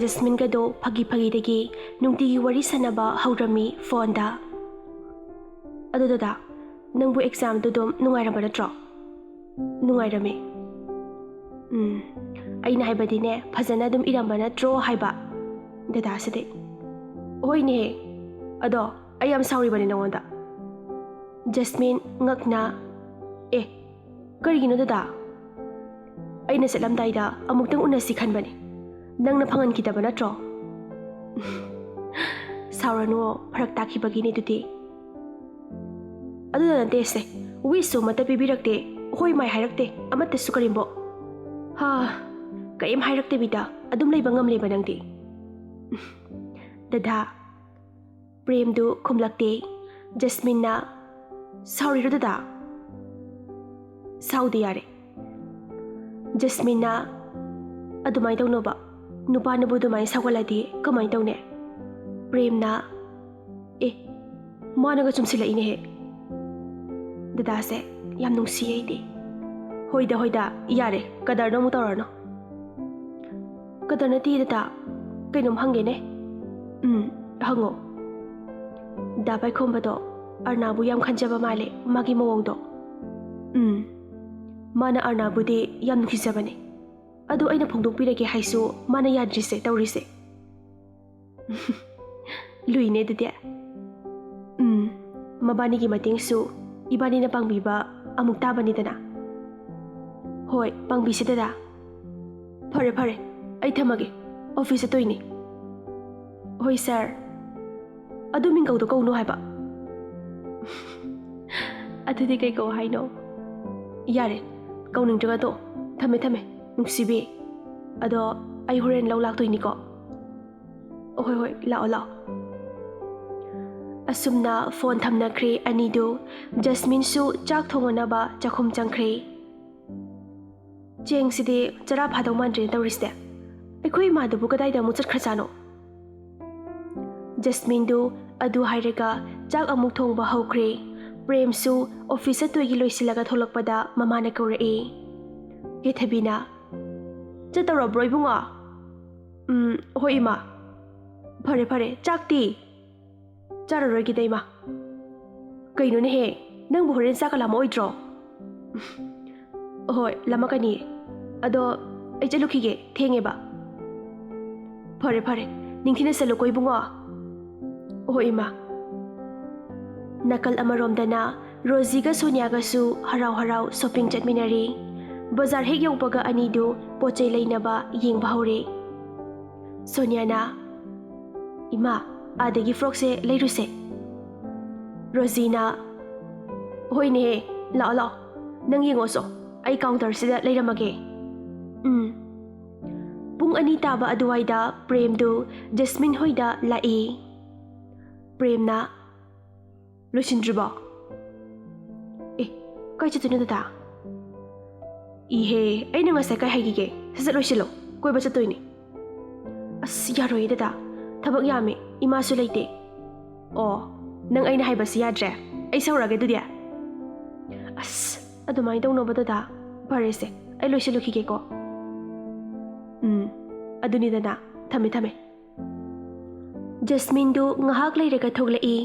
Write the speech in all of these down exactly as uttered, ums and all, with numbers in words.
ꯖꯁꯃꯤꯟꯒꯗꯣ ꯐꯥꯒꯤ ꯐꯥꯒꯤꯗꯒꯤ ꯅꯨꯡꯇꯤꯒꯤ ꯋꯥꯔꯤ ꯁꯥꯟꯅꯕ ꯍꯧꯔꯝꯃꯤ ꯐꯣꯟꯗ꯫ "ꯑꯗꯣ ꯗꯗꯥ, ꯅꯪꯕꯨ ꯑꯦꯛꯖꯥꯝꯗꯣ ꯑꯗꯨꯝ ꯅꯨꯡꯉꯥꯏꯔꯝꯕ ꯅꯠꯇ꯭ꯔꯣ?" "ꯅꯨꯡꯉꯥꯏꯔꯝꯃꯤ꯫" "ꯎꯝ, ꯑꯩꯅ ꯍꯥꯏꯕꯗꯤꯅꯦ, ꯐꯖꯅ ꯑꯗꯨꯝ ꯏꯔꯝꯕ ꯅꯠꯇ꯭ꯔꯣ ꯍꯥꯏꯕ?" ꯗꯗꯥꯁꯤꯗꯤ꯫ "ꯍꯣꯏꯅꯦꯍꯦ, ꯑꯗꯣ ꯑꯩ ꯌꯥꯝ ꯁꯥꯎꯔꯤꯕꯅꯤ ꯅꯉꯣꯟꯗ꯫" ꯖꯁꯃꯤꯟ ꯉꯛꯅ, "ꯑꯦ, ꯀꯔꯤꯒꯤꯅꯣ ꯗꯗꯥ? ꯑꯩꯅ ꯆꯠꯂꯝꯗꯥꯏꯗ ꯑꯃꯨꯛꯇꯪ ꯎꯅꯁꯤ ꯈꯟꯕꯅꯤ, ꯅꯪꯅ ꯐꯪꯍꯟꯈꯤꯗꯕ ꯅꯠꯇ꯭ꯔꯣ?" "ꯁꯥꯎꯔꯅꯨ, ꯐꯔꯛ ꯇꯥꯈꯤꯕꯒꯤꯅꯦ ꯑꯗꯨꯗꯤ꯫" "ꯑꯗꯨꯗ ꯅꯠꯇꯦꯁꯦ, ꯋꯤꯁꯁꯨ ꯑꯃꯠꯇ ꯄꯤꯕꯤꯔꯛꯇꯦ, ꯍꯣꯏ ꯃꯥꯏ ꯍꯥꯏꯔꯛꯇꯦ, ꯑꯃꯠꯇꯁꯨ ꯀꯔꯤꯝꯕꯣ꯫" "ꯍꯥ, ꯀꯔꯤꯝ ꯍꯥꯏꯔꯛꯇꯕꯤꯗ ꯑꯗꯨꯝ ꯂꯩꯕ ꯉꯝꯂꯦꯕ ꯅꯪꯗꯤ?" "ꯗꯗꯥ꯫" ꯄ꯭ꯔꯦꯝꯗꯨ ꯈꯨꯝꯂꯛꯇꯦ꯫ ꯖꯁꯃꯤꯟꯅ, "ꯁꯥꯎꯔꯤꯔꯣ ꯗꯗꯥ?" "ꯁꯥꯎꯗꯦ, ꯌꯥꯔꯦ꯫" ꯖꯁꯃꯤꯟꯅ, "ꯑꯗꯨꯃꯥꯏꯅ ꯇꯧꯅꯣꯕ, ꯅꯨꯄꯥꯅꯕꯨ ꯑꯗꯨꯃꯥꯏꯅ ꯁꯥꯎꯒꯠꯂꯗꯤ ꯀꯃꯥꯏꯅ ꯇꯧꯅꯤ?" ꯄ꯭ꯔꯦꯝꯅ, "ꯑꯦ, ꯃꯥꯅꯒ ꯆꯨꯝꯁꯤꯜꯂꯛꯏꯅꯦꯍꯦ꯫ ꯗꯗꯥꯁꯦ ꯌꯥꯝ ꯅꯨꯡꯁꯤꯌꯦ ꯑꯩꯗꯤ꯫" "ꯍꯣꯏꯗ, ꯍꯣꯏꯗ, ꯌꯥꯔꯦ, ꯀꯗꯔꯗꯣ ꯑꯃꯨꯛ ꯇꯧꯔꯅꯨ꯫" "ꯀꯗꯔ ꯅꯠꯇꯦ ꯗꯗꯥ, ꯀꯩꯅꯣꯝ ꯍꯪꯒꯦꯅꯦ꯫" "ꯎꯝ, ꯍꯪꯉꯣ꯫" "ꯗꯥ ꯄꯥꯏꯈꯣꯝꯕꯗꯣ ꯑꯔꯅꯥꯕꯨ ꯌꯥꯝ ꯈꯟꯖꯕ ꯃꯥꯜꯂꯦ, ꯃꯥꯒꯤ ꯃꯑꯣꯡꯗꯣ꯫" "ꯎꯝ, ꯃꯥꯅ ꯑꯔꯅꯥꯕꯨꯗꯤ ꯌꯥꯝ ꯅꯨꯡꯁꯤꯖꯕꯅꯦ, ꯑꯗꯨ ꯑꯩꯅ ꯐꯣꯡꯗꯣꯛꯄꯤꯔꯒꯦ ꯍꯥꯏꯁꯨ ꯃꯥꯅ ꯌꯥꯗ꯭ꯔꯤꯁꯦ ꯇꯧꯔꯤꯁꯦ꯫" "ꯂꯨꯏꯅꯦ ꯑꯗꯨꯗꯤ꯫" "ꯎꯝ, ꯃꯕꯥꯅꯤꯒꯤ ꯃꯇꯦꯡꯁꯨ ꯏꯕꯥꯅꯤꯅ ꯄꯥꯡꯕꯤꯕ ꯑꯃꯨꯛ ꯇꯥꯕꯅꯤꯗꯅ꯫" "ꯍꯣꯏ, ꯄꯥꯡꯕꯤꯁꯦ ꯗꯗꯥ꯫" "ꯐꯔꯦ, ꯐꯔꯦ, ꯑꯩ ꯊꯝꯃꯒꯦ, ꯑꯣꯐꯤꯁ ꯆꯠꯇꯣꯏꯅꯤ꯫" "ꯍꯣꯏ ꯁꯥꯔ꯫" "ꯑꯗꯨ ꯃꯤꯡꯒꯧꯗꯣ ꯀꯧꯅꯨ ꯍꯥꯏꯕ꯫" "ꯑꯗꯨꯗꯤ ꯀꯩ ꯀꯧ ꯍꯥꯏꯅꯣ?" "ꯌꯥꯔꯦ, ꯀꯧꯅꯤꯡꯗ꯭ꯔꯒ ꯇꯣꯛꯑꯣ꯫ ꯊꯝꯃꯦ, ꯊꯝꯃꯦ, ꯅꯨꯡꯁꯤꯕꯤ꯫ ꯑꯗꯣ ꯑꯩ ꯍꯣꯔꯦꯟ ꯂꯧ ꯂꯥꯛꯇꯣꯏꯅꯤꯀꯣ꯫" "ꯍꯣꯏ, ꯍꯣꯏ, ꯂꯥꯛꯑꯣ, ꯂꯥꯛꯑꯣ꯫" ꯑꯁꯨꯝꯅ ꯐꯣꯟ ꯊꯝꯅꯈ꯭ꯔꯦ ꯑꯅꯤꯗꯨ꯫ ꯖꯁꯃꯤꯟꯁꯨ ꯆꯥꯛ ꯊꯣꯡꯅꯅꯕ ꯆꯥꯛꯈꯨꯝ ꯆꯪꯈ꯭ꯔꯦ꯫ "ꯆꯦꯡꯁꯤꯗꯤ ꯆꯔꯥ ꯐꯥꯗꯧ ꯃꯥꯟꯗ꯭ꯔꯦꯅ ꯇꯧꯔꯤꯁꯦ꯫ ꯑꯩꯈꯣꯏ ꯏꯃꯥꯗꯨꯕꯨ ꯀꯗꯥꯏꯗ ꯑꯃꯨꯛ ꯆꯠꯈ꯭ꯔꯖꯥꯠꯅꯣ?" ꯖꯁꯃꯤꯟꯗꯨ ꯑꯗꯨ ꯍꯥꯏꯔꯒ ꯆꯥꯛ ꯑꯃꯨꯛ ꯊꯣꯡꯕ ꯍꯧꯈ꯭ꯔꯦ꯫ ꯄ꯭ꯔꯦꯝꯁꯨ ꯑꯣꯐꯤꯁ ꯆꯠꯇꯣꯏꯒꯤ ꯂꯣꯏꯁꯤꯜꯂꯒ ꯊꯣꯛꯂꯛꯄꯗ ꯃꯃꯥꯅ ꯀꯧꯔꯛꯏ꯫ ꯀꯦꯊꯕꯤꯅ, "ꯆꯠꯇꯧꯔꯕ꯭ꯔꯣ ꯏꯕꯨꯡꯉꯣ?" ꯎꯝ, ꯍꯣꯏ ꯏꯃꯥ꯫ ꯐꯔꯦ ꯐꯔꯦ, ꯆꯥꯛꯇꯤ? ꯆꯥꯔꯔꯣꯏꯒꯦꯗ ꯏꯃꯥ꯫ ꯀꯩꯅꯣꯅꯦꯍꯦ, ꯅꯪꯕꯨ ꯍꯣꯔꯦꯟ ꯆꯥꯛꯀ ꯂꯥꯝꯃꯛꯑꯣꯏꯗ꯭ꯔꯣ? ꯍꯣꯏ, ꯂꯥꯝꯃꯛꯀꯅꯤꯌꯦ꯫ ꯑꯗꯣ ꯑꯩ ꯆꯠꯂꯨꯈꯤꯒꯦ, ꯊꯦꯡꯉꯦꯕ꯫ ꯐꯔꯦ ꯐꯔꯦ, ꯅꯤꯡꯊꯤꯅ ꯆꯠꯂꯨꯀꯣ ꯏꯕꯨꯡꯉꯣ꯫ ꯍꯣꯏ ꯏꯃꯥ꯫ ꯅꯥꯀꯜ ꯑꯃꯔꯣꯝꯗꯅ ꯔꯣꯖꯤꯒ ꯁꯣꯅꯤꯌꯥꯒꯁꯨ ꯍꯔꯥꯎ ꯍꯔꯥꯎ ꯁꯣꯄꯤꯡ ꯆꯠꯃꯤꯟꯅꯔꯤ꯫ ꯕꯖꯥꯔ ꯍꯦꯛ ꯌꯧꯕꯒ ꯑꯅꯤꯗꯨ ꯄꯣꯠ ꯆꯩ ꯂꯩꯅꯕ ꯌꯦꯡꯕ ꯍꯧꯔꯦ꯫ ꯁꯣꯅꯤꯌꯥꯅ, "ꯏꯃꯥ, ꯑꯥꯗꯒꯤ ꯐ꯭ꯔꯣꯛꯁꯦ ꯂꯩꯔꯨꯁꯦ꯫" ꯔꯣꯖꯤꯅ, "ꯍꯣꯏꯅꯦꯍꯦ, ꯂꯥꯛꯑꯣ ꯂꯥꯛꯑꯣ, ꯅꯪ ꯌꯦꯡꯉꯣꯁꯣ, ꯑꯩ ꯀꯥꯎꯟꯇꯔꯁꯤꯗ ꯂꯩꯔꯝꯃꯒꯦ꯫" ꯎꯝ꯫ ꯄꯨꯡ ꯑꯅꯤ ꯇꯥꯕ ꯑꯗꯨꯋꯥꯏꯗ ꯄ꯭ꯔꯦꯝꯗꯨ ꯖꯁꯃꯤꯟ ꯍꯣꯏꯗ ꯂꯥꯛꯏ꯫ ꯄ꯭ꯔꯦꯝꯅ, "ꯂꯣꯏꯁꯤꯟꯗ꯭ꯔꯤꯕꯣ? ꯑꯦ, ꯀꯥꯏ ꯆꯠꯇꯣꯏꯅꯣ ꯗꯗꯥ?" "ꯏꯍꯦ, ꯑꯩꯅ ꯉꯁꯥꯏ ꯀꯥꯏ ꯍꯥꯏꯈꯤꯒꯦ? ꯁꯠ ꯁꯠ ꯂꯣꯏꯁꯤꯜꯂꯣ, ꯀꯣꯏꯕ ꯆꯠꯇꯣꯏꯅꯤ꯫" "ꯑꯁ, ꯌꯥꯔꯣꯏꯌꯦ ꯗꯗꯥ, ꯊꯕꯛ ꯌꯥꯝꯃꯦ, ꯏꯃꯥꯁꯨ ꯂꯩꯇꯦ꯫" "ꯑꯣ, ꯅꯪ ꯑꯩꯅ ꯍꯥꯏꯕꯁꯤ ꯌꯥꯗ꯭ꯔꯦ? ꯑꯩ ꯁꯧꯔꯒꯦ ꯑꯗꯨꯗꯤ?" "ꯑꯁ, ꯑꯗꯨꯃꯥꯏꯅ ꯇꯧꯅꯣꯕ ꯗꯗꯥ꯫ ꯐꯔꯦꯁꯦ, ꯑꯩ ꯂꯣꯏꯁꯤꯜꯂꯨꯈꯤꯒꯦꯀꯣ꯫" "ꯎꯝ, ꯑꯗꯨꯅꯤꯗꯅ, ꯊꯝꯃꯦ ꯊꯝꯃꯦ꯫" ꯖꯁꯃꯤꯟꯗꯨ ꯉꯥꯏꯍꯥꯛ ꯂꯩꯔꯒ ꯊꯣꯛꯂꯛꯏ꯫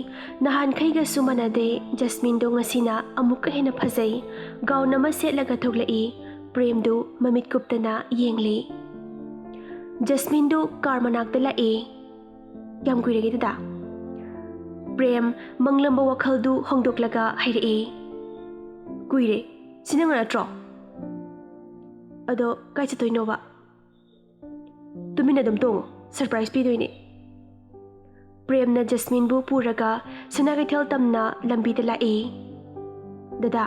ꯅꯍꯥꯟꯈꯩꯒꯁꯨ ꯃꯥꯟꯅꯗꯦ, ꯖꯁꯃꯤꯟꯗꯨ ꯉꯁꯤꯅ ꯑꯃꯨꯛꯀ ꯍꯦꯟꯅ ꯐꯖꯩ꯫ ꯒꯥꯎꯟ ꯑꯃ ꯁꯦꯠꯂꯒ ꯊꯣꯛꯂꯛꯏ꯫ ꯄ꯭ꯔꯦꯝꯗꯨ ꯃꯃꯤꯠ ꯀꯨꯞꯇꯅ ꯌꯦꯡꯂꯤ꯫ ꯖꯁꯃꯤꯟꯗꯨ ꯀꯥꯔ ꯃꯅꯥꯛꯇ ꯂꯥꯛꯏ꯫ "ꯌꯥꯝ ꯀꯨꯏꯔꯒꯦ ꯗꯗꯥ?" ꯄ꯭ꯔꯦꯝ ꯃꯪꯂꯝꯕ ꯋꯥꯈꯜꯗꯨ ꯍꯣꯡꯗꯣꯛꯂꯒ ꯍꯥꯏꯔꯛꯏ, "ꯀꯨꯏꯔꯦ꯫ ꯁꯤ ꯅꯪꯅ ꯅꯠꯇ꯭ꯔꯣ? ꯑꯗꯣ ꯀꯥꯏ ꯆꯠꯇꯣꯏꯅꯣꯕ?" "ꯇꯨꯃꯤꯟꯅ ꯑꯗꯨꯝ ꯇꯣꯡꯉꯨ, ꯁꯔꯄ꯭ꯔꯥꯏꯖ ꯄꯤꯗꯣꯏꯅꯦ꯫" ꯄ꯭ꯔꯦꯝꯅ ꯖꯁꯃꯤꯟꯕꯨ ꯄꯨꯔꯒ ꯁꯅꯥ ꯀꯩꯊꯦꯜ ꯇꯝꯅ ꯂꯝꯕꯤꯗ ꯂꯥꯛꯏ꯫ "ꯗꯗꯥ,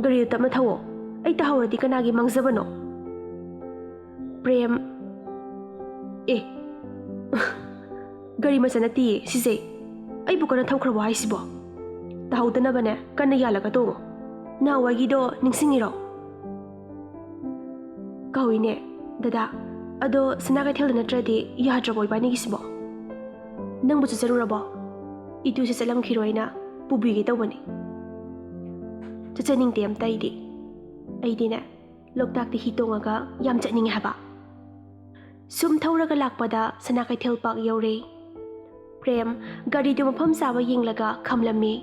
ꯒꯥꯔꯤꯗꯨ ꯇꯞꯅ ꯊꯧꯋꯣ꯫ ꯑꯩ ꯇꯥꯍꯧꯔꯗꯤ ꯀꯅꯥꯒꯤ ꯃꯥꯡꯖꯕꯅꯣ?" ꯄ꯭ꯔꯦꯝ, "ꯑꯦ, ꯒꯥꯔꯤ ꯃꯆꯥ ꯅꯠꯇꯤꯌꯦ ꯁꯤꯁꯦ꯫ ꯑꯩꯕꯨ ꯀꯟꯅ ꯊꯧꯈ꯭ꯔꯕꯣ ꯍꯥꯏꯁꯤꯕꯣ? ꯇꯥꯍꯧꯗꯅꯕꯅꯦ, ꯀꯟꯅ ꯌꯥꯜꯂꯒ ꯇꯣꯡꯉꯣ꯫ ꯅꯍꯥꯟꯋꯥꯏꯒꯤꯗꯣ ꯅꯤꯡꯁꯤꯡꯉꯤꯔꯣ?" "ꯀꯥꯎꯏꯅꯦ, ꯗꯗꯥ꯫ ꯑꯗꯣ ꯁꯅꯥ ꯀꯩꯊꯦꯜꯗ ꯅꯠꯇ꯭ꯔꯗꯤ ꯌꯥꯗ꯭ꯔꯕꯣ ꯏꯕꯥꯅꯤꯒꯤꯁꯤꯕꯣ? ꯅꯪꯕꯨ ꯆꯠꯆꯔꯨꯔꯕꯣ? ꯏꯇꯨꯁꯦ ꯆꯠꯂꯝꯈꯤꯔꯣꯏꯅ ꯄꯨꯕꯤꯒꯦ ꯇꯧꯕꯅꯤ꯫" "ꯆꯠꯆꯅꯤꯡꯗꯦ ꯑꯝꯇ ꯑꯩꯗꯤ꯫ ꯑꯩꯗꯤꯅꯦ, ꯂꯣꯛꯇꯥꯛꯇ ꯍꯤ ꯇꯣꯡꯉꯒ ꯌꯥꯝ ꯆꯠꯅꯤꯡꯉꯦ ꯍꯥꯏꯕ꯫" ꯁꯨꯝ ꯊꯧꯔꯒ ꯂꯥꯛꯄꯗ ꯁꯅꯥ ꯀꯩꯊꯦꯜ ꯄꯥꯛ ꯌꯧꯔꯦ꯫ ꯄ꯭ꯔꯦꯝ ꯒꯥꯔꯤꯗꯨ ꯃꯐꯝ ꯆꯥꯕ ꯌꯦꯡꯂꯒ ꯈꯥꯝꯂꯝꯃꯤ꯫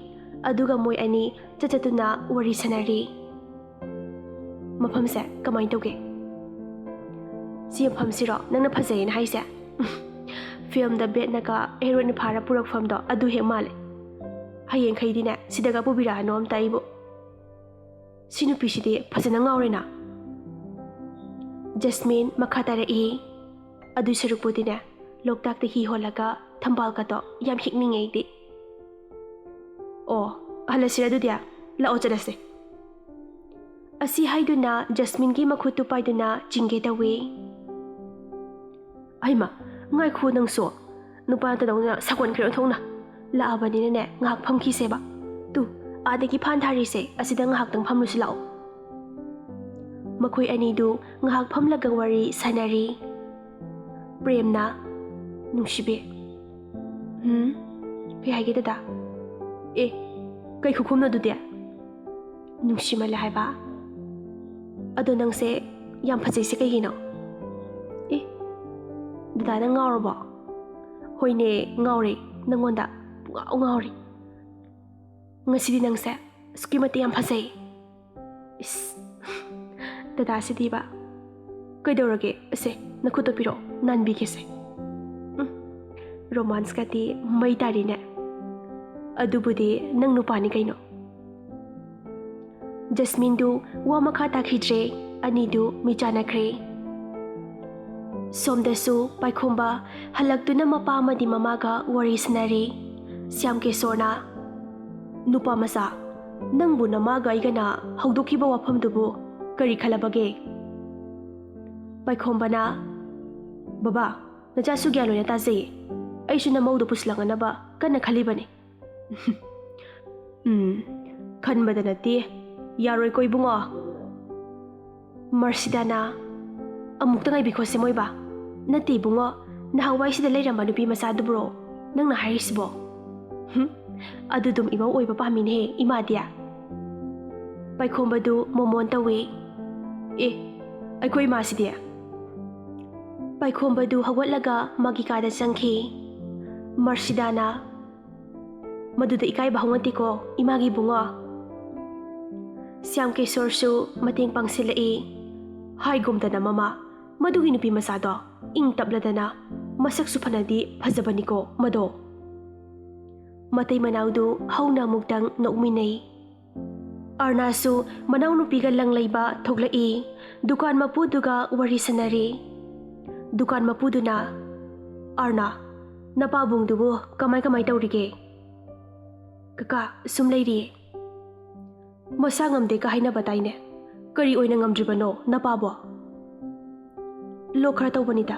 ꯑꯗꯨꯒ ꯃꯣꯏ ꯑꯅꯤ ꯆꯠ ꯆꯠꯇꯨꯅ ꯋꯥꯔꯤ ꯁꯥꯟꯅꯔꯤ꯫ "ꯃꯐꯝꯁꯦ ꯀꯃꯥꯏꯅ ꯇꯧꯒꯦ?" "ꯁꯤ ꯃꯐꯝꯁꯤꯔꯣ ꯅꯪꯅ ꯐꯖꯩꯌꯦꯅ ꯍꯥꯏꯁꯦ?" "ꯐꯤꯂꯝꯗ ꯕꯦꯠꯅꯒ ꯍꯦꯔꯣꯏꯟ ꯐꯥꯔ ꯄꯨꯔꯛꯐꯝꯗꯣ ꯑꯗꯨ ꯍꯦꯛ ꯃꯥꯜꯂꯦ꯫ ꯍꯌꯦꯡꯈꯩꯗꯤꯅꯦ ꯁꯤꯗꯒ ꯄꯨꯕꯤꯔꯛꯑꯅꯣ ꯑꯝꯇ ꯑꯩꯕꯨ꯫ ꯁꯤ ꯅꯨꯄꯤꯁꯤꯗꯤ ꯐꯖꯅ ꯉꯥꯎꯔꯦꯅ꯫" ꯖꯁꯃꯤꯟ ꯃꯈꯥ ꯇꯥꯔꯛꯏ꯫ "ꯑꯗꯨꯏ ꯁꯔꯨꯛꯄꯨꯗꯤꯅꯦ ꯂꯣꯛꯇꯥꯛꯇ ꯍꯤ ꯍꯣꯜꯂꯒ ꯊꯝꯕꯥꯜꯒꯗꯣ ꯌꯥꯝ ꯍꯦꯛꯅꯤꯡꯉꯦ ꯑꯩꯗꯤ꯫" "ꯑꯣ, ꯍꯜꯂꯁꯤꯔ ꯑꯗꯨꯗꯤ? ꯂꯥꯛꯑꯣ ꯆꯠꯂꯁꯦ꯫" ꯑꯁꯤ ꯍꯥꯏꯗꯨꯅ ꯖꯁꯃꯤꯟꯒꯤ ꯃꯈꯨꯠꯇꯨ ꯄꯥꯏꯗꯨꯅ ꯆꯤꯡꯒꯦ ꯇꯧꯏ꯫ "ꯍꯩꯃ, ꯉꯥꯏꯈꯣ ꯅꯪꯁꯨ꯫ ꯅꯨꯄꯥ ꯅꯠꯇꯗꯧꯅ ꯁꯥꯒꯣꯟꯈ꯭ꯔꯦ ꯑꯣꯟꯊꯣꯛꯅ꯫ ꯂꯥꯛꯑꯕꯅꯤꯅꯅꯦ ꯉꯥꯏꯍꯥꯛ ꯐꯝꯈꯤꯁꯦꯕ꯫ ꯇꯨ, ꯑꯥꯗꯒꯤ ꯐꯥꯟ ꯊꯥꯔꯤꯁꯦ ꯑꯁꯤꯗ ꯉꯥꯏꯍꯥꯛꯇꯪ ꯐꯝꯂꯨꯁꯤ ꯂꯥꯛꯑꯣ꯫" ꯃꯈꯣꯏ ꯑꯅꯤꯗꯨ ꯉꯥꯏꯍꯥꯛ ꯐꯝꯂꯒ ꯋꯥꯔꯤ ꯁꯥꯟꯅꯔꯤ꯫ ꯄ꯭ꯔꯦꯝꯅ, "ꯅꯨꯡꯁꯤꯕꯤ꯫" "ꯎꯝ? ꯀꯩ ꯍꯥꯏꯒꯦ ꯗꯗꯥ?" "ꯑꯦ, ꯀꯩ ꯈꯨꯈꯨꯝꯅꯣ ꯑꯗꯨꯗꯤ?" "ꯅꯨꯡꯁꯤꯃꯜꯂꯦ ꯍꯥꯏꯕ꯫ ꯑꯗꯣ ꯅꯪꯁꯦ ꯌꯥꯝ ꯐꯖꯩꯁꯦ ꯀꯩꯒꯤꯅꯣ?" "ꯑꯦ, ꯗꯗꯥ ꯅꯪ ꯉꯥꯎꯔꯕꯣ?" "ꯍꯣꯏꯅꯦ, ꯉꯥꯎꯔꯦ ꯅꯪꯉꯣꯟꯗ, ꯄꯨꯡꯉꯥꯎ ꯉꯥꯎꯔꯦ꯫ ꯉꯁꯤꯗꯤ ꯅꯪꯁꯦ ꯑꯁꯨꯛꯀꯤ ꯃꯇꯤꯛ ꯌꯥꯝ ꯐꯖꯩ꯫" "ꯏꯁ, ꯗꯗꯥꯁꯤꯗꯤꯕ꯫ ꯀꯩꯗꯧꯔꯒꯦ? ꯑꯁꯦ, ꯅꯈꯨꯠꯇꯣ ꯄꯤꯔꯛꯑꯣ, ꯅꯥꯟꯕꯤꯒꯦꯁꯦ꯫" ꯎꯝ, ꯔꯣꯃꯥꯟꯁꯀꯗꯤ ꯃꯩ ꯇꯥꯔꯤꯅꯦ꯫ "ꯑꯗꯨꯕꯨꯗꯤ ꯅꯪ ꯅꯨꯄꯥꯅꯤ ꯀꯩꯅꯣ꯫" ꯖꯁꯃꯤꯟꯗꯨ ꯋꯥ ꯃꯈꯥ ꯇꯥꯈꯤꯗ꯭ꯔꯦ, ꯑꯅꯤꯗꯨ ꯃꯤꯆꯥꯟꯅꯈ꯭ꯔꯦ꯫ ꯁꯣꯝꯗꯁꯨ ꯄꯥꯏꯈꯣꯝꯕ ꯍꯜꯂꯛꯇꯨꯅ ꯃꯄꯥ ꯑꯃꯗꯤ ꯃꯃꯥꯒ ꯋꯥꯔꯤ ꯁꯥꯟꯅꯔꯤ꯫ ꯁ꯭ꯌꯥꯝ ꯀꯤꯁꯣꯔꯅ, "ꯅꯨꯄꯥ ꯃꯆꯥ, ꯅꯪꯕꯨ ꯅꯃꯥꯒ ꯑꯩꯒꯅ ꯍꯧꯗꯣꯛꯈꯤꯕ ꯋꯥꯐꯝꯗꯨꯕꯨ ꯀꯔꯤ ꯈꯜꯂꯕꯒꯦ?" ꯄꯥꯏꯈꯣꯝꯕꯅ, "ꯕꯕꯥ, ꯅꯆꯥꯁꯨ ꯒ꯭ꯌꯥꯟ ꯂꯣꯏꯅ ꯇꯥꯖꯩꯌꯦ꯫ ꯑꯩꯁꯨ ꯅꯃꯧꯗꯨ ꯄꯨꯁꯤꯜꯂꯛꯅꯅꯕ ꯀꯟꯅ ꯈꯜꯂꯤꯕꯅꯤ꯫" "ꯎꯝ, ꯈꯟꯕꯗ ꯅꯠꯇꯦ꯫ ꯌꯥꯔꯣꯏꯀꯣ ꯏꯕꯨꯡꯉꯣ꯫" ꯃꯔꯁꯤꯗꯥꯅ, "ꯑꯃꯨꯛꯇ ꯉꯥꯏꯕꯤꯈꯣꯁꯦ ꯃꯣꯏꯕꯥ꯫ ꯅꯠꯇꯦ ꯏꯕꯨꯡꯉꯣ, ꯅꯍꯥꯟꯋꯥꯏ ꯁꯤꯗ ꯂꯩꯔꯝꯕ ꯅꯨꯄꯤ ꯃꯆꯥꯗꯨꯕꯨꯔꯣ ꯅꯪꯅ ꯍꯥꯏꯔꯤꯁꯤꯕꯣ?" "ꯍꯨꯝ, ꯑꯗꯨꯗꯨꯝ ꯏꯃꯧ ꯑꯣꯏꯕ ꯄꯥꯝꯃꯤꯅꯦꯍꯦ ꯏꯃꯥꯗꯤ꯫" ꯄꯥꯏꯈꯣꯝꯕꯗꯨ ꯃꯣꯃꯣꯟ ꯇꯧꯏ꯫ "ꯑꯦ, ꯑꯩꯈꯣꯏ ꯏꯃꯥꯁꯤꯗꯤ?" ꯄꯥꯏꯈꯣꯝꯕꯗꯨ ꯍꯧꯒꯠꯂꯒ ꯃꯥꯒꯤ ꯀꯥꯗ ꯆꯪꯈꯤ꯫ ꯃꯔꯁꯤꯗꯥꯅ, "ꯃꯗꯨꯗ ꯏꯀꯥꯏꯕ ꯍꯧꯅꯗꯦꯀꯣ, ꯏꯃꯥꯒꯤ ꯏꯕꯨꯡꯉꯣ꯫" ꯁ꯭ꯌꯥꯝ ꯀꯦꯁꯣꯔꯁꯨ ꯃꯇꯦꯡ ꯄꯥꯡꯁꯤꯜꯂꯛꯏ꯫ "ꯍꯥꯏꯒꯨꯝꯗꯅ ꯃꯃꯥ, ꯃꯗꯨꯒꯤ ꯅꯨꯄꯤ ꯃꯆꯥꯗꯣ ꯏꯪ ꯇꯞꯂꯗꯅ ꯃꯁꯛꯁꯨ ꯐꯅꯗꯤ ꯐꯖꯕꯅꯤꯀꯣ ꯃꯗꯣ꯫" ꯃꯇꯩ ꯃꯅꯥꯎꯗꯨ ꯍꯧꯅ ꯑꯃꯨꯛꯇꯪ ꯅꯣꯛꯃꯤꯟꯅꯩ꯫ ꯑꯔꯅꯥꯁꯨ ꯃꯅꯥꯎꯅꯨꯄꯤꯒ ꯂꯪꯂꯩꯕ ꯊꯣꯛꯂꯛꯏ꯫ ꯗꯨꯀꯥꯟ ꯃꯄꯨꯗꯨꯒ ꯋꯥꯔꯤ ꯁꯥꯟꯅꯔꯤ꯫ ꯗꯨꯀꯥꯟ ꯃꯄꯨꯗꯨꯅ, "ꯑꯔꯅꯥ, ꯅꯄꯥꯕꯨꯡꯗꯨꯕꯨ ꯀꯃꯥꯏ ꯀꯃꯥꯏ ꯇꯧꯔꯤꯒꯦ?" "ꯀꯀꯥ, ꯁꯨꯝ ꯂꯩꯔꯤꯌꯦ꯫" "ꯃꯁꯥ ꯉꯝꯗꯦꯒ ꯍꯥꯏꯅꯕ ꯇꯥꯏꯅꯦ꯫ ꯀꯔꯤ ꯑꯣꯏꯅ ꯉꯝꯗ꯭ꯔꯤꯕꯅꯣ ꯅꯄꯥꯕꯣ?" "ꯂꯣꯛ ꯈꯔ ꯇꯧꯕꯅꯤꯗ꯫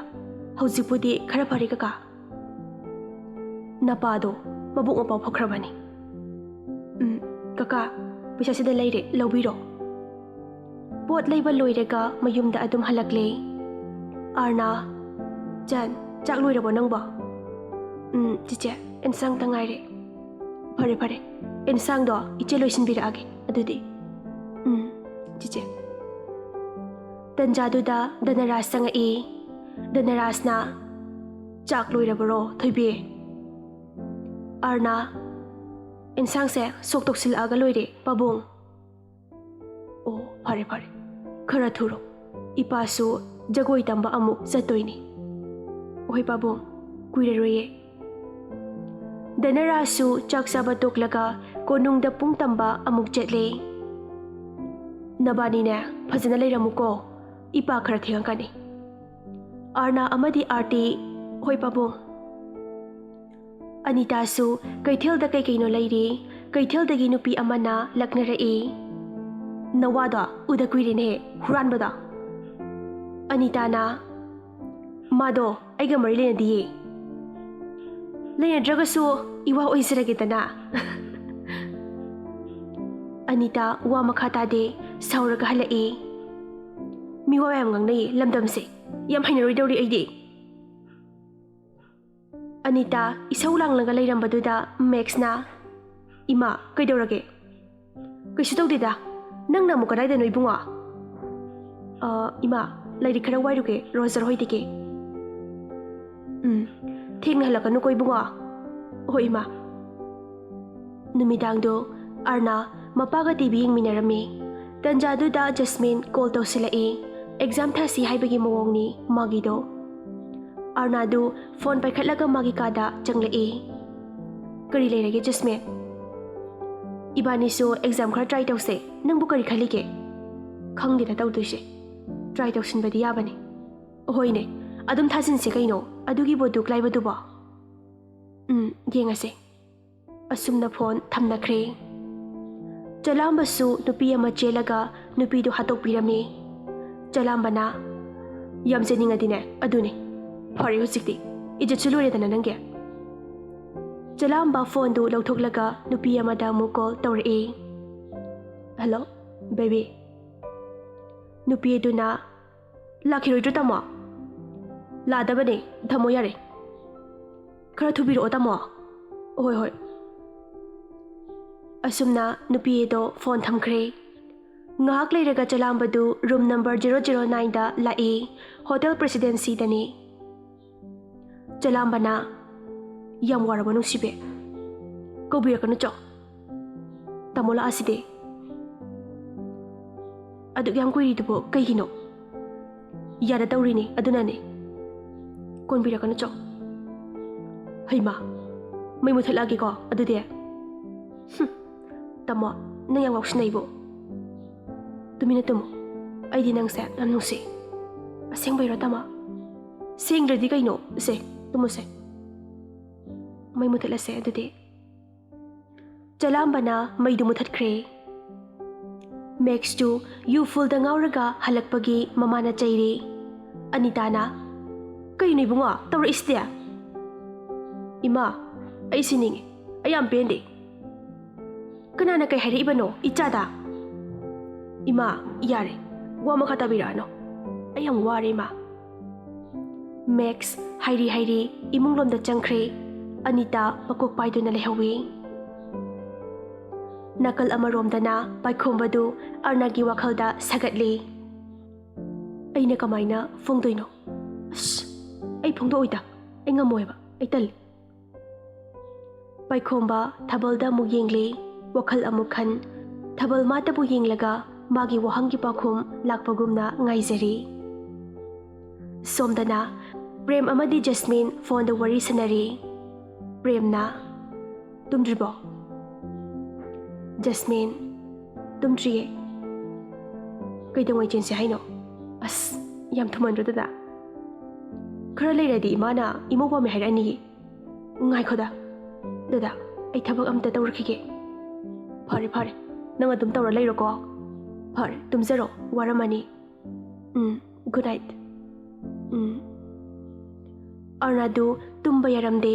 ꯍꯧꯖꯤꯛꯄꯨꯗꯤ ꯈꯔ ꯐꯔꯦ ꯀꯀꯥ꯫" "ꯅꯄꯥꯗꯣ ꯃꯕꯨꯛ ꯃꯄꯥꯎ ꯐꯈ꯭ꯔꯕꯅꯤ꯫" "ꯎꯝ, ꯀꯀꯥ, ꯄꯩꯁꯥꯁꯤꯗ ꯂꯩꯔꯦ, ꯂꯧꯕꯤꯔꯣ꯫" ꯄꯣꯠ ꯂꯩꯕ ꯂꯣꯏꯔꯒ ꯃꯌꯨꯝꯗ ꯑꯗꯨꯝ ꯍꯜꯂꯛꯂꯦ꯫ ꯑꯔꯅꯥ, "ꯆꯟ, ꯆꯥꯛ ꯂꯣꯏꯔꯕꯣ ꯅꯪꯕꯣ?" "ꯎꯝ, ꯆꯤꯆꯦ, ꯑꯦꯟꯁꯥꯡꯇ ꯉꯥꯏꯔꯦ꯫" "ꯐꯔꯦ, ꯐꯔꯦ꯫ ꯑꯦꯟꯁꯥꯡꯗꯣ ꯏꯆꯦ ꯂꯣꯏꯁꯤꯟꯕꯤꯔꯛꯑꯒꯦ ꯑꯗꯨꯗꯤ꯫" "ꯎꯝ, ꯆꯤꯆꯦ꯫" ꯇꯟꯖꯥꯗꯨꯗ ꯙꯅꯔꯥꯖ ꯆꯪꯉꯛꯏ꯫ ꯙꯅꯔꯥꯖꯅ, "ꯆꯥꯛ ꯂꯣꯏꯔꯕꯔꯣ, ꯊꯣꯏꯕꯤ?" ꯑꯔꯅꯥ, "ꯑꯦꯟꯁꯥꯡꯁꯦ ꯁꯣꯛ ꯇꯧꯁꯤꯜꯂꯛꯑꯒ ꯂꯣꯏꯔꯦ, ꯄꯥꯕꯨꯡ꯫" "ꯑꯣ, ꯐꯔꯦ, ꯐꯔꯦ꯫ ꯈꯔ ꯊꯨꯔꯣ꯫ ꯏꯄꯥꯁꯨ ꯖꯒꯣꯏ ꯇꯝꯕ ꯑꯃꯨꯛ ꯆꯠꯇꯣꯏꯅꯤ꯫" "ꯍꯣꯏ, ꯄꯥꯕꯨꯡ, ꯀꯨꯏꯔꯔꯣꯏꯌꯦ꯫" ꯙꯅꯔꯥꯖꯁꯨ ꯆꯥꯛ ꯆꯥꯕ ꯇꯣꯛꯂꯒ ꯀꯣꯅꯨꯡꯗ ꯄꯨꯡ ꯇꯝꯕ ꯑꯃꯨꯛ ꯆꯠꯂꯦ꯫ "ꯅꯕꯥꯅꯤꯅꯦ ꯐꯖꯅ ꯂꯩꯔꯝꯃꯨꯀꯣ, ꯏꯄꯥ ꯈꯔ ꯊꯦꯡꯉꯛꯀꯅꯤ꯫" ꯑꯔꯅꯥ ꯑꯃꯗꯤ ꯑꯥꯔꯇꯤ, "ꯍꯣꯏ, ꯄꯥꯕꯨꯡ꯫" ꯑꯅꯤꯇꯥꯁꯨ ꯀꯩꯊꯦꯜꯗ ꯀꯩ ꯀꯩꯅꯣ ꯂꯩꯔꯤ꯫ ꯀꯩꯊꯦꯜꯗꯒꯤ ꯅꯨꯄꯤ ꯑꯃꯅ ꯂꯛꯅꯔꯛꯏ꯫ "ꯅꯋꯥꯗꯣ ꯎꯗ ꯀꯨꯏꯔꯦꯅꯦ, ꯍꯨꯔꯥꯟꯕꯗꯣ꯫" ꯑꯅꯤꯇꯥꯅ, "ꯃꯥꯗꯣ ꯑꯩꯒ ꯃꯔꯤ ꯂꯩꯅꯗꯤꯌꯦ꯫" "ꯂꯩꯅꯗ꯭ꯔꯒꯁꯨ ꯏꯋꯥ ꯑꯣꯏꯖꯔꯒꯦꯗꯅ꯫" ꯑꯅꯤꯇꯥ ꯋꯥ ꯃꯈꯥ ꯇꯥꯗꯦ, ꯁꯥꯎꯔꯒ ꯍꯜꯂꯛꯏ꯫ ꯃꯤꯋꯥ ꯌꯥꯝ ꯉꯥꯡꯅꯩꯌꯦ ꯂꯝꯗꯝꯁꯦ꯫ ꯌꯥꯝ ꯍꯩꯅꯔꯣꯏꯗꯧꯔꯤ ꯑꯩꯗꯤ꯫ ꯑꯅꯤꯇꯥ ꯏꯁꯧ ꯂꯥꯡꯂꯒ ꯂꯩꯔꯝꯕꯗꯨꯗ ꯃꯦꯛꯁꯅ, "ꯏꯃꯥ, ꯀꯩꯗꯧꯔꯒꯦ?" "ꯀꯩꯁꯨ ꯇꯧꯗꯦꯗ꯫ ꯅꯪꯅ ꯑꯃꯨꯛ ꯀꯗꯥꯏꯗꯅꯣ ꯏꯕꯨꯡꯉꯣ?" "ꯑ, ꯏꯃꯥ, ꯂꯥꯏꯔꯤꯛ ꯈꯔ ꯋꯥꯏꯔꯨꯒꯦ ꯔꯣꯖꯔ ꯍꯣꯏꯗꯒꯤ꯫" ꯊꯦꯡꯅ ꯍꯜꯂꯛꯀꯅꯨꯀꯣ ꯏꯕꯨꯡꯉꯣ꯫ ꯍꯣꯏ ꯏꯃꯥ꯫ ꯅꯨꯃꯤꯗꯥꯡꯗꯣ ꯑꯔꯅꯥ ꯃꯄꯥꯒ ꯇꯤꯚꯤ ꯌꯦꯡꯃꯤꯟꯅꯔꯝꯃꯤ꯫ ꯇꯟꯖꯥꯗꯨꯗ ꯖꯁꯃꯤꯟ ꯀꯣꯜ ꯇꯧꯁꯤꯜꯂꯛꯏ꯫ ꯑꯦꯛꯖꯥꯝ ꯊꯥꯁꯤ ꯍꯥꯏꯕꯒꯤ ꯃꯑꯣꯡꯅꯤ ꯃꯥꯒꯤꯗꯣ꯫ ꯑꯔꯅꯥꯗꯨ ꯐꯣꯟ ꯄꯥꯏꯈꯠꯂꯒ ꯃꯥꯒꯤ ꯀꯥꯗ ꯆꯪꯂꯛꯏ꯫ "ꯀꯔꯤ ꯂꯩꯔꯒꯦ ꯖꯁꯃꯤꯟ?" "ꯏꯕꯥꯅꯤꯁꯨ ꯑꯦꯛꯖꯥꯝ ꯈꯔ ꯇ꯭ꯔꯥꯏ ꯇꯧꯁꯦ꯫ ꯅꯪꯕꯨ ꯀꯔꯤ ꯈꯜꯂꯤꯒꯦ?" "ꯈꯪꯗꯦꯗ ꯇꯧꯗꯣꯏꯁꯦ꯫ ꯇ꯭ꯔꯥꯏ ꯇꯧꯁꯤꯟꯕꯗꯤ ꯌꯥꯕꯅꯤ꯫" "ꯍꯣꯏꯅꯦ, ꯑꯗꯨꯝ ꯊꯥꯖꯤꯟꯁꯦ ꯀꯩꯅꯣ꯫ ꯑꯗꯨꯒꯤꯕꯨ ꯗꯨꯛ ꯂꯥꯏꯕꯗꯨꯕꯣ?" "ꯎꯝ, ꯌꯦꯡꯉꯁꯦ꯫" ꯑꯁꯨꯝꯅ ꯐꯣꯟ ꯊꯝꯅꯈ꯭ꯔꯦ꯫ ꯆꯂꯥꯝꯕꯁꯨ ꯅꯨꯄꯤ ꯑꯃ ꯆꯦꯜꯂꯒ ꯅꯨꯄꯤꯗꯨ ꯍꯥꯠꯇꯣꯛꯄꯤꯔꯝꯃꯤ꯫ ꯆꯂꯥꯝꯕꯅ, "ꯌꯥꯝꯖꯅꯤꯡꯉꯗꯤꯅꯦ, ꯑꯗꯨꯅꯤ꯫ ꯐꯔꯦ ꯍꯧꯖꯤꯛꯇꯤ꯫ ꯏꯖꯠꯁꯨ ꯂꯣꯏꯔꯦꯗꯅ ꯅꯪꯒꯤ꯫" ꯆꯂꯥꯝꯕ ꯐꯣꯟꯗꯨ ꯂꯧꯊꯣꯛꯂꯒ ꯅꯨꯄꯤ ꯑꯃꯗ ꯑꯃꯨꯛ ꯀꯣꯜ ꯇꯧꯔꯛꯏ꯫ "Hello, baby." ꯅꯨꯄꯤ ꯑꯗꯨꯅ, "ꯂꯥꯛꯈꯤꯔꯣꯏꯗ꯭ꯔꯣ ꯇꯥꯃꯣ?" "ꯂꯥꯛꯗꯕꯅꯦ, ꯊꯝꯃꯣ ꯌꯥꯔꯦ꯫ ꯈꯔ ꯊꯨꯕꯤꯔꯛꯑꯣ ꯇꯥꯃꯣ꯫" "ꯍꯣꯏ, ꯍꯣꯏ꯫" ꯑꯁꯨꯝꯅ ꯅꯨꯄꯤ ꯑꯗꯣ ꯐꯣꯟ ꯊꯝꯈ꯭ꯔꯦ꯫ ꯉꯥꯏꯍꯥꯛ ꯂꯩꯔꯒ ꯆꯂꯥꯝꯕꯗꯨ ꯔꯨꯝ ꯅꯝꯕꯔ ꯖꯦꯔꯣ ꯖꯦꯔꯣ ꯅꯥꯏꯟꯗ ꯂꯥꯛꯏ, ꯍꯣꯇꯦꯜ ꯄ꯭ꯔꯦꯁꯤꯗꯦꯟꯁꯤꯗꯅꯤ꯫ ꯆꯂꯥꯝꯕꯅ, "ꯌꯥꯝ ꯋꯥꯔꯕꯣ ꯅꯨꯡꯁꯤꯕꯤ? ꯀꯧꯕꯤꯔꯛꯀꯅꯨ ꯆꯣ꯫ ꯇꯥꯃꯣ ꯂꯥꯛꯑꯁꯤꯗꯤ꯫ ꯑꯗꯨꯛ ꯌꯥꯝ ꯀꯨꯏꯔꯤꯗꯨꯕꯨ ꯀꯩꯒꯤꯅꯣ?" "ꯌꯥꯗ ꯇꯧꯔꯤꯅꯤ, ꯑꯗꯨꯅꯅꯤ꯫ ꯀꯣꯟꯕꯤꯔꯛꯀꯅꯨ ꯆꯣ꯫" "ꯍꯩꯃꯥ, ꯃꯩ ꯃꯨꯊꯠꯂꯛꯑꯒꯦꯀꯣ ꯑꯗꯨꯗꯤ꯫" "ꯍꯨꯝ, ꯇꯥꯃꯣ, ꯅꯪ ꯌꯥꯝ ꯉꯥꯎꯁꯤꯟꯅꯩꯕꯣ꯫ ꯇꯨꯃꯤꯟꯅ ꯇꯨꯝꯃꯣ꯫ ꯑꯩꯗꯤ ꯅꯪꯁꯦ ꯌꯥꯝ ꯅꯨꯡꯁꯤ꯫" "ꯑꯁꯦꯡꯕꯩꯔꯣ ꯇꯥꯃꯣ?" "ꯁꯦꯡꯗ꯭ꯔꯗꯤ ꯀꯩꯅꯣ? ꯁꯦ, ꯇꯨꯝꯃꯨꯁꯦ꯫ ꯃꯩ ꯃꯨꯊꯠꯂꯁꯦ ꯑꯗꯨꯗꯤ꯫" ꯆꯂꯥꯝꯕꯅ ꯃꯩꯗꯨ ꯃꯨꯊꯠꯈ꯭ꯔꯦ꯫ ꯃꯦꯛꯁꯇꯨ ꯌꯨ ꯐꯨꯜꯗ ꯉꯥꯎꯔꯒ ꯍꯜꯂꯛꯄꯒꯤ ꯃꯃꯥꯅ ꯆꯩꯔꯦ꯫ ꯑꯅꯤꯇꯥꯅ, "ꯀꯩꯅꯣ ꯏꯕꯨꯡꯉꯣ ꯇꯧꯔꯛꯏꯁꯤꯗꯤ?" "ꯏꯃꯥ, ꯑꯩ ꯁꯤꯅꯤꯡꯉꯤ꯫ ꯑꯩ ꯌꯥꯝ ꯄꯦꯟꯗꯦ꯫" "ꯀꯅꯥꯅ ꯀꯩ ꯍꯥꯏꯔꯛꯏꯕꯅꯣ ꯏꯆꯥꯗ?" "ꯏꯃꯥ, ꯌꯥꯔꯦ, ꯋꯥ ꯃꯈꯥ ꯇꯥꯕꯤꯔꯛꯑꯅꯨ꯫ ꯑꯩ ꯌꯥꯝ ꯋꯥꯔꯦ ꯏꯃꯥ꯫" ꯃꯦꯛꯁ ꯍꯥꯏꯔꯤ ꯍꯥꯏꯔꯤ ꯏꯃꯨꯡꯂꯣꯝꯗ ꯆꯪꯈ꯭ꯔꯦ꯫ ꯑꯅꯤꯇꯥ ꯃꯀꯣꯛ ꯄꯥꯏꯗꯨꯅ ꯂꯩꯍꯧꯋꯤ꯫ ꯅꯥꯀꯜ ꯑꯃꯔꯣꯝꯗꯅ ꯄꯥꯏꯈꯣꯝꯕꯗꯨ ꯑꯔꯅꯥꯒꯤ ꯋꯥꯈꯜꯗ ꯁꯥꯒꯠꯂꯤ꯫ "ꯑꯩꯅ ꯀꯃꯥꯏꯅ ꯐꯣꯡꯗꯣꯏꯅꯣ? ꯑꯁ, ꯑꯩ ꯐꯣꯡꯗꯣꯛꯑꯣꯏꯗ꯫ ꯑꯩ ꯉꯝꯃꯣꯏꯕ꯫ ꯑꯩ ꯇꯜꯂꯤ꯫ ꯄꯥꯏꯈꯣꯝꯕ ꯊꯥꯕꯜꯗ ꯑꯃꯨꯛ ꯌꯦꯡꯂꯤ, ꯋꯥꯈꯜ ꯑꯃꯨꯛ ꯈꯟ꯫ ꯊꯥꯕꯜ ꯃꯥꯇꯕꯨ ꯌꯦꯡꯂꯒ ꯃꯥꯒꯤ ꯋꯥꯍꯪꯒꯤ ꯄꯥꯎꯈꯨꯝ ꯂꯥꯛꯄꯒꯨꯝꯅ ꯉꯥꯏꯖꯔꯤ꯫ ꯁꯣꯝꯗꯅ ꯄ꯭ꯔꯦꯝ ꯑꯃꯗꯤ ꯖꯁꯃꯤꯟ ꯐꯣꯟꯗ ꯋꯥꯔꯤ ꯁꯥꯟꯅꯔꯤ꯫ ꯄ꯭ꯔꯦꯝꯅ, "ꯇꯨꯝꯗ꯭ꯔꯤꯕꯣ?" ꯖꯁꯃꯤꯟ, "ꯇꯨꯝꯗ꯭ꯔꯤꯌꯦ꯫ ꯀꯩꯗꯧꯉꯩ ꯆꯦꯟꯁꯦ ꯍꯥꯏꯅꯣ?" "ꯑꯁ, ꯌꯥꯝ ꯊꯨꯃꯟꯗ꯭ꯔꯣ ꯗꯗꯥ? ꯈꯔ ꯂꯩꯔꯗꯤ ꯏꯃꯥꯅ ꯏꯃꯧ ꯄꯥꯝꯃꯦ ꯍꯥꯏꯔꯛꯑꯅꯤꯌꯦ꯫ ꯉꯥꯏꯈꯣꯗ, ꯗꯗꯥ, ꯑꯩ ꯊꯕꯛ ꯑꯝꯇ ꯇꯧꯔꯨꯈꯤꯒꯦ꯫" "ꯐꯔꯦ, ꯐꯔꯦ, ꯅꯪ ꯑꯗꯨꯝ ꯇꯧꯔ ꯂꯩꯔꯣꯀꯣ꯫ ꯐꯔꯦ, ꯇꯨꯝꯖꯔꯣ, ꯋꯥꯔꯝꯃꯅꯤ꯫ ꯎꯝ, good night꯫ ꯎꯝ꯫" ꯑꯔꯅꯥꯗꯨ ꯇꯨꯝꯕ ꯌꯥꯔꯝꯗꯦ꯫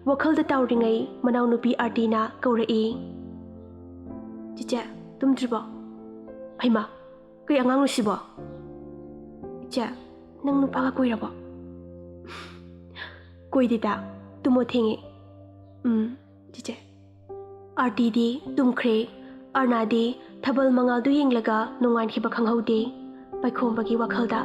ꯋꯥꯈꯜꯗ ꯇꯥꯎꯔꯤꯉꯩ ꯃꯅꯥꯎꯅꯨꯄꯤ ꯑꯥꯔꯇꯤꯅ ꯀꯧꯔꯛꯏ꯫ "ꯆꯤꯆꯦ, ꯇꯨꯝꯗ꯭ꯔꯤꯕꯣ?" "ꯍꯩꯃꯥ, ꯀꯩ ꯑꯉꯥꯡꯅꯣ ꯁꯤꯕꯣ?" "ꯏꯆꯦ, ꯅꯪ ꯅꯨꯄꯥꯒ ꯀꯣꯏꯔꯕꯣ?" "ꯀꯣꯏꯗꯦꯗ, ꯇꯨꯝꯃꯣ, ꯊꯦꯡꯉꯦ꯫" "ꯎꯝ, ꯆꯤꯆꯦ꯫" ꯑꯥꯔꯇꯤꯗꯤ ꯇꯨꯝꯈ꯭ꯔꯦ꯫ ꯑꯔꯅꯥꯗꯤ ꯊꯥꯕꯜ ꯃꯉꯥꯜꯗꯨ ꯌꯦꯡꯂꯒ ꯅꯨꯡꯉꯥꯏꯈꯤꯕ ꯈꯪꯍꯧꯗꯦ꯫ ꯄꯥꯏꯈꯣꯝꯕꯒꯤ ꯋꯥꯈꯜꯗ